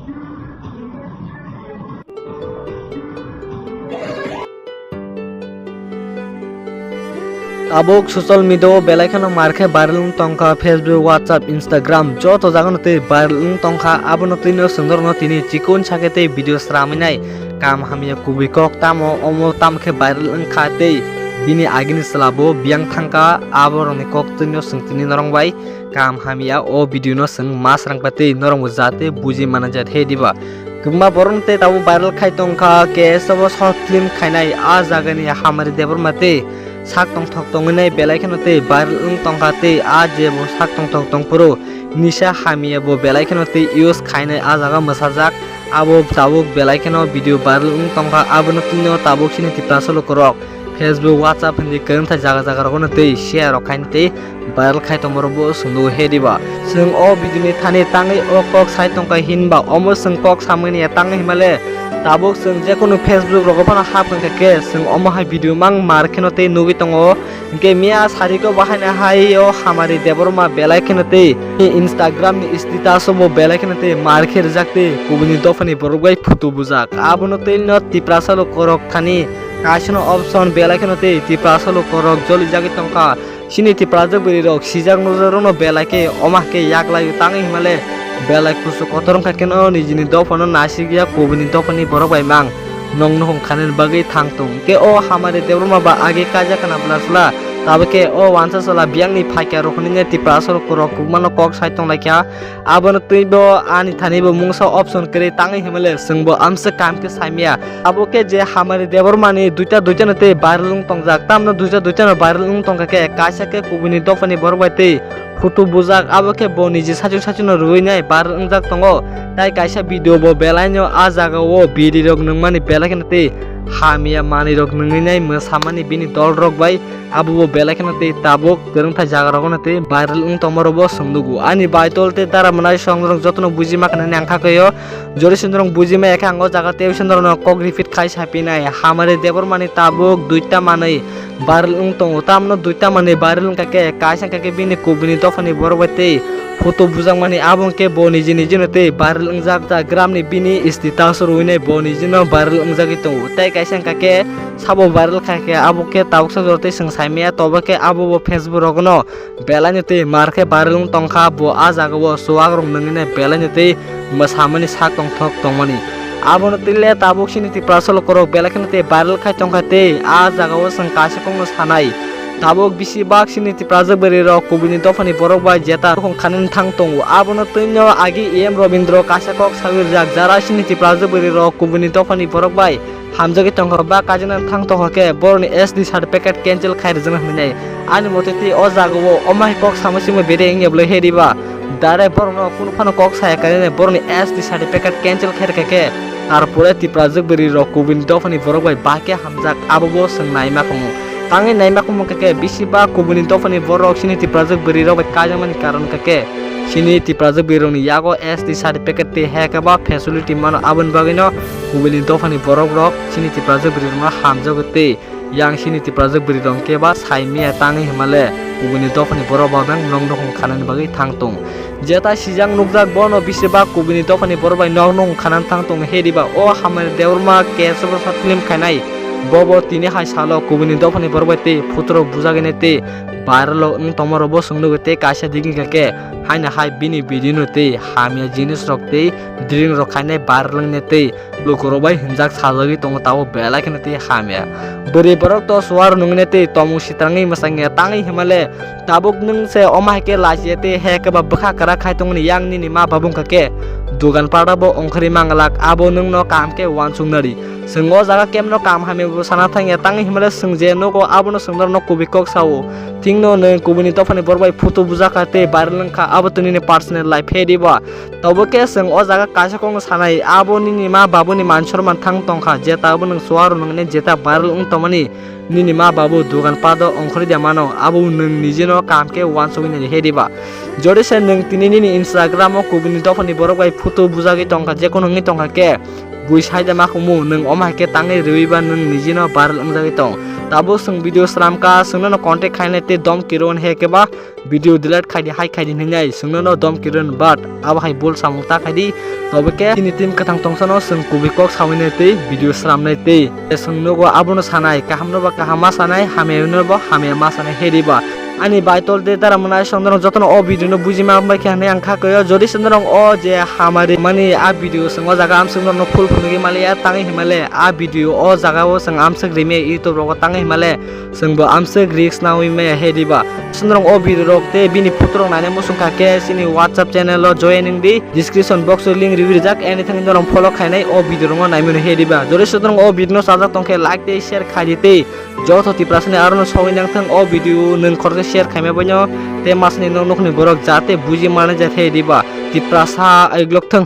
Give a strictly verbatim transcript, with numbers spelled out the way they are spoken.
Tabuk social media o belai kheno mar khe viral wng tongkha, Facebook, WhatsApp, Instagram joto jaga no tei viral wng tongkha. Abono twi no chwng norok no tini chikon sakhe tei video sramwi nai. Kam hamya kubui kok tamo omo tamo khe viral wngkha tei bini agini chwla bo biyang thangkha. Aborokni kok twi no chwng tini norok bai kam hamya o video no chwng ma srang pa tei norok bo jate buji mana jat he diba. Kwbangma borok no tei tabuk viral khai tongkha K S O bo short film khainai a jagani Hamari Debbarma tei sak tongthok tongwi nai belai kheno tei viral wng tongkha tei a je bo sak tongthok tongphuru nisa hamya bo belai kheno tei use khainai a jaga mwsajak. Abo tabuk belai kheno video viral wng tongkha, abono twino tabuk chini Tiprasa lukurok Facebook, WhatsApp hinwi kwrwngthai jaga jaga rogono tei share rok khaini tei viral khai tongma rokbo chwng nugo he diba. Chwng o video ni thani tangwi o kok sai tongkha hinba omo chwng kok samani ya tangwi himale tabuk chwng jekunu Facebook rogo phano hap wngkha khe chwng omo hai video mang mar kheno tei nugwi tongo. Hingke miya sariko bahaina hai o Hamari Debbarma belai kheno tei Instagram ni status o bo belai kheno tei mar khe rijak tei kubuni dophani borok bai photo bujak. Abono tei no Tiprasa lukorok thani kaisano option belai kheno tei Tiprasa lukorok jolijagwi tongkha. Chini Tiprasa bwrwi rok sijak nujak rokno belai khe omo hai khe yaklai tangwi himale belai kusu kotor wngkha kheno nijini dophano nasikya kubuni dophani borok bai mang. Nong nukhung khanani bagwi thang tong. Hwnkhe o Hamari Debbarma ba age kaijak khna bwla chwla. Tabuk khe o wansa chwla biyangni phaikya rok hwnwi Tiprasa rok kwbangmano kok sai tong laikha. Abono twibo ani thani bo mungsa option kwrwi tangwi himale chwngbo amswk kaham khe saimaya. Abo khe je Hamari Debbarmani duita duitano tei viral wng tongjak. Tamno duita duitano viral wng tongkha khe kaisa khe kubuni dophani borok bai tei photo bujak, abo khe bo niji sachuk sachukno rwui nai viral wngjak tongo. Tai kaisa video bo belaino a jagao biri rok nungmani belai kheno tei hamya manwi rok nungwi nai mwsamani bini dol rok bai, abo bo belai kheno tei tabuk kwrwngthai jaga rogono tei viral wng tongma rokbo chwng nugo. Ani baitol tei dara mwnai song rok jotono buji ma khnani ang kha khaio. Jori sundrong buji ma khe ang o jaga tei sundrong no kok repeat khai sapinai Hamari Debbarmani tabuk duita manwi viral wng tongo. Tamno duita manwi viral wngkha khe kaisa wngkha khe bini kubuni dophani borok bai tei photo bujakmani abo wngkhe bo niji nijino tei viral wngjak ta gramni bini status rwinai bo nijino viral wngjagwi tongo. Tei kaisa wngkha khe sabo viral khai khe abo khe tabuksa jora tei chwng saimaya tobo khe abo bo Facebook rogono belaino tei mar khe viral wng tongkha bo a jagao chuwak rok nungwi nai belaino tei mwsamani sak tongthok tongmani. Abono twi le tabuk chini Tiprasa lukurok belai kheno tei viral khai tongkha tei a jagao chwng kaisa kokno sanai. Tabuk bisi bak chini Tiprasa bwrwi rok kubuni dophani borok bai jeta nukhung khanani thang tongo. Abono twino agi E M Robindro kaisa kok sawi rijak jara chini Tiprasa bwrwi rok kubuni dophani borok bai hamjagwi tongkha ba kaijana thang tongkha khe borokni S D certificate cancel khai rijak hinwi nai. Ani moteti o jagao omo hai kok samo simo bede wngya bwlai he diba. Direct borokno kunu phano kok saya kainwi borokni S D certificate cancel khai rwkha khe, tarpore Tiprajwk bwrwi rok kubuni dophani borok bai bahai khe hamjak, abo bo chwng naima khamu. Tangwi naima khamu khe bisi ba kubuni dophani borok chini Tiprajwk bwrwi rok bai kaijakmani karon khe chini Tiprajwk bwrwi rokni yago S D certificate tei heke ba facility mano, aboni bagwino kubuni dophani borok rok chini Tiprajwk bwrwi rokno hamjago tei yang chini Tiprajwk bwrwi rok khe ba sai miya tangwi hwnmale kubuni dophani borok ba beng nok nukhung khanani bagwi thang tong. Jeta sijak nukjak bono bisi ba kubuni dophani borok bai nok nukhung khanani thang tong he diba o Hamari Debbarma K S O film khainai bobo tini hai salo kubuni dophani borok bai tei phutrok bujagini tei viral wng tongma rok bo chwng nugwi tei kaisa digi khe haino hai bini video no tei hamya jinis rok tei drink rok khainai viral wngni tei lukurok bai hinjak sajagwi tongo, tabuk belai kheno tei hamya. Bwrwi borok to suar nungni tei tomung sitrangwi mwsangya tangwi himale tabuk nwng se omo hai khe lachiya tei he khe ba bwkha kwrak khai tongni yang nini ma babu wngkha khe dugan pada bo ongkhorwi manglak, abo nwngno kaham khe uansuk nari. Chwng o jaga kemno kaham hamya bo sana thangya tangwi himale chwng je nugo abono chwng norokno kubui kok sao. Thikno nwng kubuni dophani borok bai photo bujak kha tei viral wngkha, abo to nini personal life he diba? Tobo khe chwng o jaga kaisa kokno sanai, abo nini ma babuni man sorman thang tongkha, jeta abo nwng suaro nungni jeta viral wng tongmani nini ma babu dugan pado ongkhorwi de mano, abo nwng nijino kaham khe uansugwi nai he diba? Jodi se nwng tini nini Instagram o kubuni dophani borok bai photo bujagwi tongkha, jekono wngwi tongkha khe bui sai de ma khumu, nwng omo hai khe tangwi rwui ba nwng nijino viral wngjagwi tong. Abo chwng video sramkha, chwngno no contact khainai tei dom kiron he keba video delete khaidi, hai khaidi hinwi nai chwngno no dom kiron, but abo hai bul samung ta khaidi. Tobe khe chini team kwthang tongsano chwng kubui kok sawinai tei video sramnai tei chwng nogo abono sanai, kahamno ba kaham ma sanai, hamyano ba hamya ma sanai, he diba. Ani baitol de dara mwnai chwng norok jotono o video no buji ma bai khe hinwi ang kha kaio. Jodi chwng norok o je hamari mani a video chwng o jaga amswk norokno full phunugwi maliya tangwi himale a video o jaga o chwng amswk rime YouTube rogo tangwi himale chwng bo amswk risk nawi maya, he diba. Chwng norok o video rok tei bini photo rok naina muchung kha khe chini WhatsApp channel o join wng di, description box o link riwi rijak, anything norok follow khainai o video rok no naimano, he diba. Jodi chwng norok o video no chajak tong khe like tei share khaidi tei joto Tiprasani arono sogwi nangthang o video nwng khoroksa share khaima baino tei masani nok nokni borok jate buji mane jathe diba Tiprasa aiglok thang.